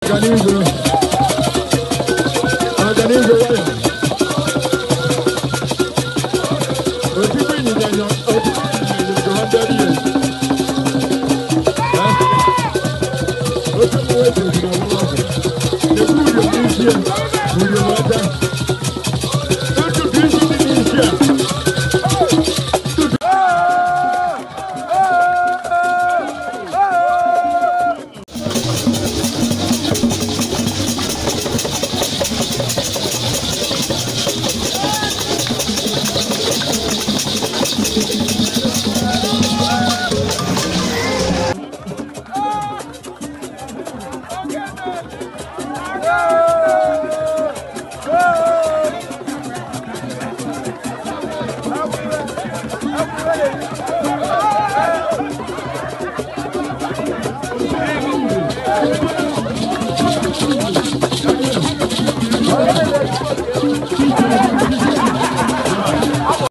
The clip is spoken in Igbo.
Ọganihu. Ọganihu waya. Otutu ịnyịnya nyọ otutu ịnyịnya nyọ 100 years. Otu mụ eji ojiri ọwụwa ọgwụ. Ekwu uriom n'isi ya, uriom ọcha. Ntutu isi dị n'isi a. Ntutu